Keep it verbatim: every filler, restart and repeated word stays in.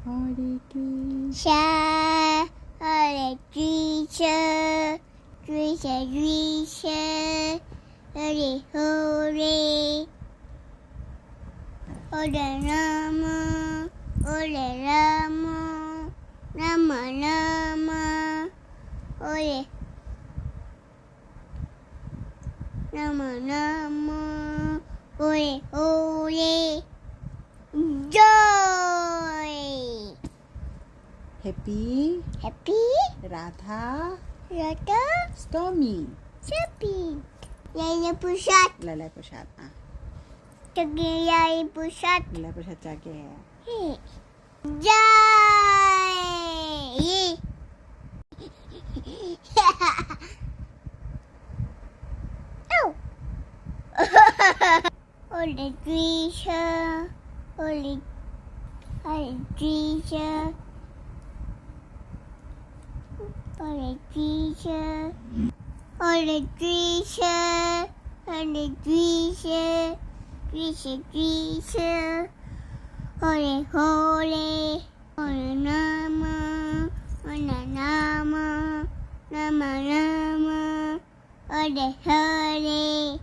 Hare Krishna. Sha, hare Krishna, Krishna Krishna, hare hare. Hare Rama, hare Rama, Rama Rama, hare Rama Rama, hare hare. Joy. Happy. Happy. Radha. Radha. Stomi. Shopping. Lala Prasad. Lala Prasad. Ah. Chagi Lala Prasad. Lala Prasad chagi. Hey. Joy. Oh. Hare Krishna, Hare, Hare Krishna, Hare Krishna, Hare Krishna, Hare Krishna, Krishna Krishna, Hare Hare, Hare Rama, Hare Rama, Rama Rama, Hare Hare.